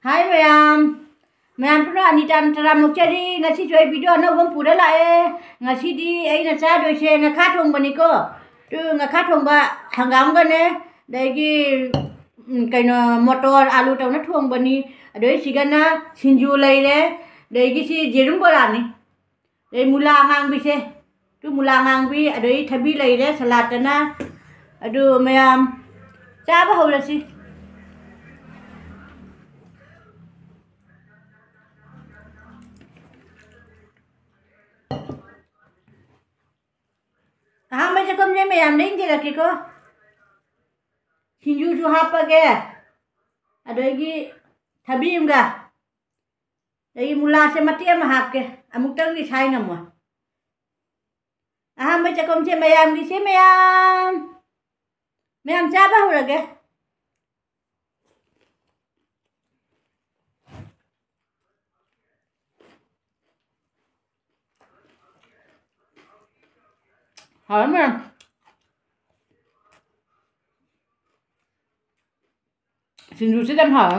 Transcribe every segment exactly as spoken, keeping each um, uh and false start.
ꯍꯥꯏ ꯃꯌꯥꯝ, ꯃꯌꯥꯝ ꯄꯨꯟꯅ ꯑꯅꯤꯇꯥ ꯇꯔꯥꯃꯨꯛ ꯆꯠꯂꯤ꯫ ꯉꯁꯤꯁꯨ ꯑꯩ ꯚꯤꯗꯤꯑꯣ ꯑꯅꯧꯕ ꯑꯃ ꯄꯨꯔ ꯂꯥꯛꯑꯦ꯫ ꯉꯁꯤꯗꯤ ꯑꯩꯅ ꯆꯥꯗꯣꯏꯁꯦ ꯉꯥꯈꯥ ꯊꯣꯡꯕꯅꯤꯀꯣ꯫ ꯑꯗꯨ ꯉꯥꯈꯥ ꯊꯣꯡꯕ ꯍꯪꯒꯥꯝꯒꯅꯦ, ꯑꯗꯒꯤ, ꯎꯝ, ꯀꯩꯅꯣ, ꯃꯣꯇꯣꯔ ꯑꯥꯂꯨ ꯇꯧꯅ ꯊꯣꯡꯕꯅꯤ꯫ ꯑꯗꯩ ꯁꯤꯒꯅ ꯁꯤꯡꯖꯨ ꯂꯩꯔꯦ, ꯑꯗꯒꯤ ꯁꯤ ꯌꯦꯔꯨꯝ ꯕꯣꯔꯥꯅꯤ꯫ ꯑꯗꯩ ꯃꯨꯂꯥ ꯑꯉꯥꯡꯕꯤꯁꯦ, ꯇꯨ ꯃꯨꯂꯥ ꯑꯉꯥꯡꯕꯤ, ꯑꯗꯩ ꯊꯕꯤ ꯂꯩꯔꯦ, ꯁꯂꯥꯠꯇꯅ꯫ ꯑꯗꯨ ꯃꯌꯥꯝ ꯆꯥꯕ ꯍꯧꯔꯁꯤ꯫ ꯑꯍꯥꯟꯕ ꯆꯥꯛꯈꯨꯝꯁꯦ ꯃꯌꯥꯝꯗ ꯏꯟꯖꯔꯛꯀꯦꯀꯣ꯫ ꯁꯤꯡꯖꯨꯁꯨ ꯍꯥꯞꯄꯒꯦ, ꯑꯗꯒꯤ ꯊꯕꯤ ꯑꯃꯒ꯫ ꯑꯩ ꯃꯨꯂꯥꯁꯦ ꯃꯇꯦꯛ ꯑꯃ ꯍꯥꯞꯀꯦ, ꯑꯃꯨꯛꯇꯪꯗꯤ ꯁꯥꯏ ꯉꯝꯃꯣꯏ꯫ ꯑꯍꯥꯟꯕ ꯆꯥꯛꯈꯨꯝꯁꯦ ꯃꯌꯥꯝꯒꯤꯁꯦ ꯃꯌꯥꯝ, ꯃꯌꯥꯝ ꯆꯥꯕ ꯍꯧꯔꯒꯦ꯫ ꯍꯥꯎꯔꯦ ꯃꯌꯥꯝ꯫ ꯁꯤꯡꯖꯨꯁꯤꯗ ꯌꯥꯝ ꯍꯥꯎꯋꯦ꯫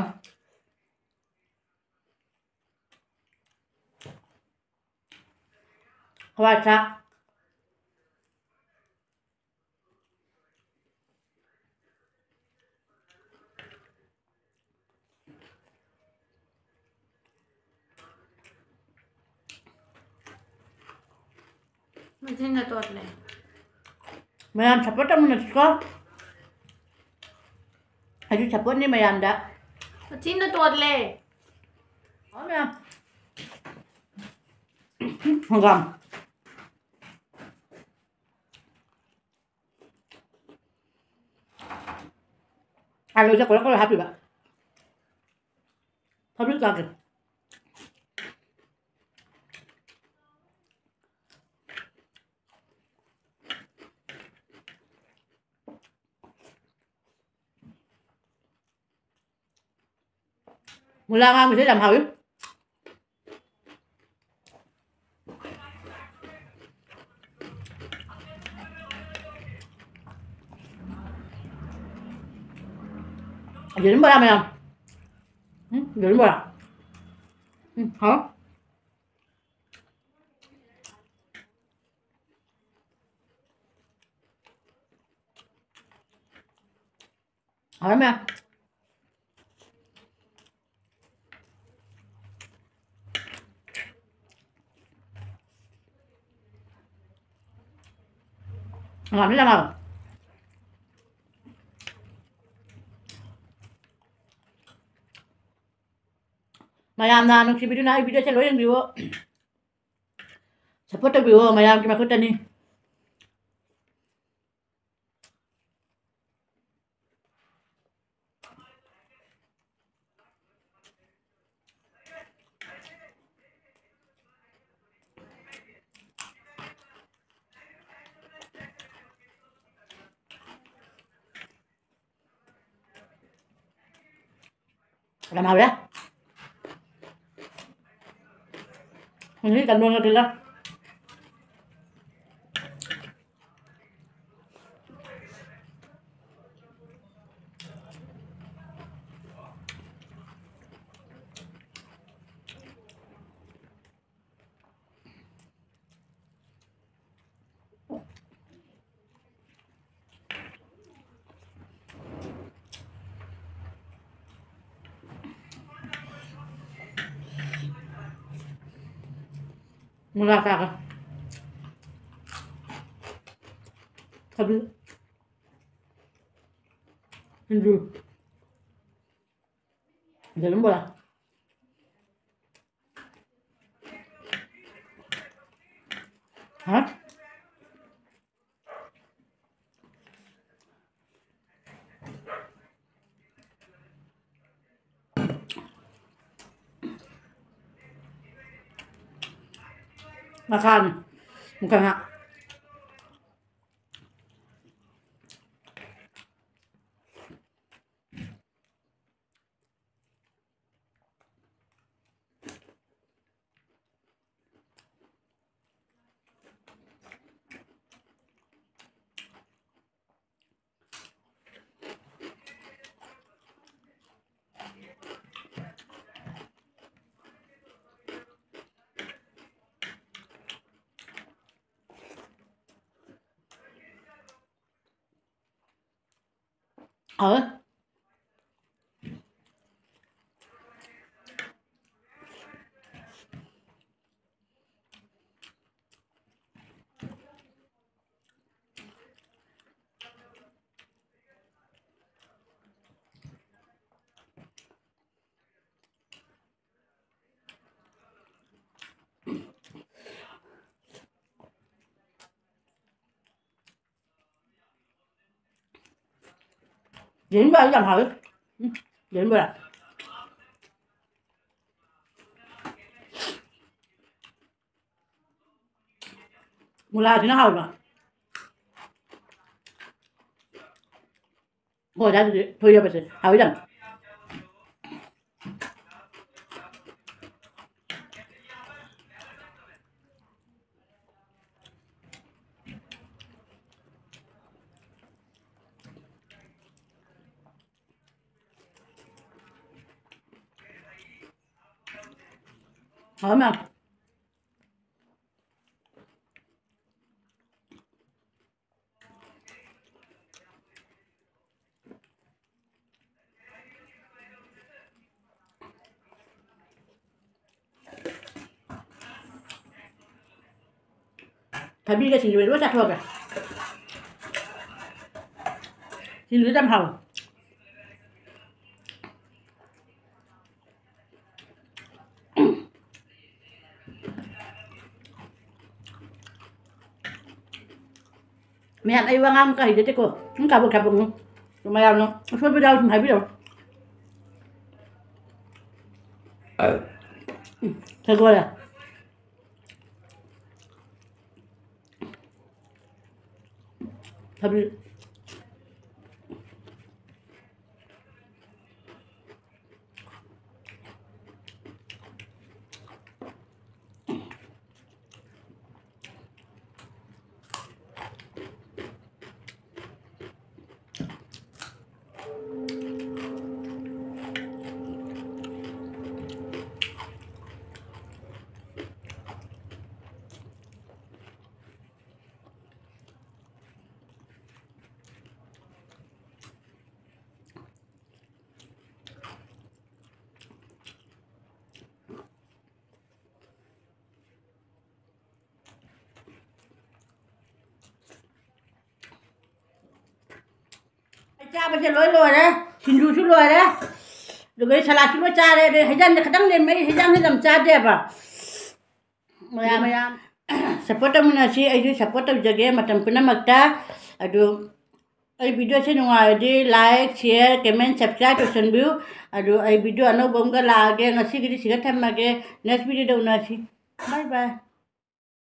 ꯍꯋꯥꯏ ꯊ꯭ꯔꯥꯛ꯫ ꯃꯆꯤꯟꯅ ꯇꯣꯠꯂꯦ꯫ ꯃꯌꯥꯝ ꯁꯞꯄꯣꯔꯠ ꯇꯧꯃꯤꯟꯅꯁꯤꯀꯣ꯫ ꯑꯩꯁꯨ ꯁꯞꯄꯣꯔꯠꯅꯤ ꯃꯌꯥꯝꯗ꯫ ꯃꯆꯤꯟꯅ ꯇꯣꯠꯂꯦ꯫ ꯍꯥꯎ ꯃꯌꯥꯝ꯫ ꯍꯪꯒꯥꯝ꯫ ꯑꯥꯂꯨꯁꯦ ꯀꯣꯜꯂ ꯀꯣꯜꯂ ꯍꯥꯞꯄꯤꯕ꯫ ꯊꯕꯤ ꯆꯥꯒꯦ꯫ ꯃꯨꯂꯥ ꯑꯉꯥꯡꯕꯁꯦ ꯌꯥꯝ ꯍꯥꯎꯋꯤ꯫ ꯌꯦꯔꯨꯝ ꯕꯣꯔꯥ ꯃꯌꯥꯝ꯫ ꯎꯝ, ꯌꯦꯔꯨꯝ ꯕꯣꯔꯥ꯫ ꯎꯝ, ꯍꯥꯎ꯫ ꯍꯥꯎꯔꯝꯃꯦ꯫ ꯍꯪꯒꯥꯝꯗꯤ ꯌꯥꯝ ꯍꯥꯎꯋꯦ꯫ ꯃꯌꯥꯝꯅ ꯅꯨꯡꯁꯤꯕꯤꯗꯨꯅ ꯑꯩ videoꯁꯦ ꯂꯣꯏ ꯌꯦꯡꯕꯤꯌꯨ꯫ Support ꯇꯧꯕꯤꯌꯨ, ꯃꯌꯥꯝꯒꯤ ꯃꯈꯨꯠꯇꯅꯤ꯫ ꯌꯥꯝ ꯍꯥꯎꯔꯦ꯫ ꯍꯧꯖꯤꯛ ꯆꯟꯗꯣꯟꯒ ꯊꯤꯜꯂꯦ꯫ ꯃꯨꯂꯥ ꯆꯥꯒ ꯊꯕꯤ꯫ ꯁꯤꯡꯖꯨ꯫ ꯌꯦꯔꯨꯝ ꯕꯣꯔꯥ꯫ ꯍꯥ? ꯃꯈꯥꯅꯤ꯫ ꯃꯈꯥ ꯉꯥ꯫ ꯍꯥꯎꯋꯦ꯫ ꯌꯦꯔꯨꯝ ꯕꯣꯔꯥꯗꯤ ꯌꯥꯝ ꯍꯥꯎꯋꯤ꯫ ꯎꯝ, ꯌꯦꯔꯨꯝ ꯕꯣꯔꯥ꯫ ꯃꯨꯂꯥꯁꯤꯅ ꯍꯥꯎꯕ꯫ ꯍꯣꯏ, ꯑꯗꯨꯗꯤ ꯊꯣꯏꯔꯕꯁꯦ ꯍꯥꯎꯋꯤ ꯌꯥꯝ꯫ ꯍꯥꯎ ꯃꯌꯥꯝ꯫ ꯊꯕꯤꯒ ꯁꯤꯡꯖꯨꯒ ꯂꯣꯏ ꯆꯥꯊꯣꯛꯑꯒꯦ꯫ ꯁꯤꯡꯖꯨꯁꯦ ꯌꯥꯝ ꯍꯥꯎꯋꯦ꯫ ꯃꯌꯥꯝ, ꯑꯩ ꯋꯥ ꯉꯥꯡꯕ ꯀꯥ ꯍꯩꯖꯗꯦꯀꯣ꯫ ꯁꯨꯝ ꯀꯥꯕꯛ ꯀꯥꯕꯛꯅꯤ꯫ ꯃꯌꯥꯝꯅ ꯑꯁꯣꯏꯕ ꯌꯥꯎꯔꯁꯨ ꯑꯗꯨꯝ ꯍꯥꯏꯕꯤꯔꯛꯑꯣ꯫ ꯎꯝ, ꯁꯒꯣꯜ꯫ ꯊꯕꯤ꯫ ꯆꯥꯕꯁꯦ ꯂꯣꯏ ꯂꯣꯏꯔꯦ꯫ ꯁꯤꯡꯖꯨꯁꯨ ꯂꯣꯏꯔꯦ꯫ ꯑꯗꯨꯒ ꯁꯂꯥꯠꯁꯨ ꯂꯣꯏ ꯆꯥꯔꯦ꯫ ꯑꯗꯩ ꯍꯩꯖꯥꯡꯁꯦ ꯈꯇꯪ ꯂꯦꯝꯃꯦ꯫ ꯑꯩ ꯍꯩꯖꯥꯡꯁꯦ ꯌꯥꯝ ꯆꯥꯗꯦꯕ꯫ ꯃꯌꯥꯝ, ꯃꯌꯥꯝ꯫ Support ꯇꯧꯃꯤꯟꯅꯁꯤ꯫ ꯑꯩꯁꯨ support ꯇꯧꯖꯒꯦ ꯃꯇꯝ ꯄꯨꯝꯅꯃꯛꯇ꯫ ꯑꯗꯨ ꯑꯩ videoꯁꯦ ꯅꯨꯡꯉꯥꯏꯔꯗꯤ like, share, comment, subscribe ꯇꯧꯁꯟꯕꯤꯌꯨ꯫ ꯑꯗꯨ ꯑꯩ video ꯑꯅꯧꯕ ꯑꯃꯒ ꯂꯥꯛꯑꯒꯦ꯫ ꯉꯁꯤꯒꯤꯗꯤ ꯁꯤꯗ ꯊꯝꯃꯒꯦ꯫ Next videoꯗ ꯎꯅꯁꯤ꯫ Bye bye꯫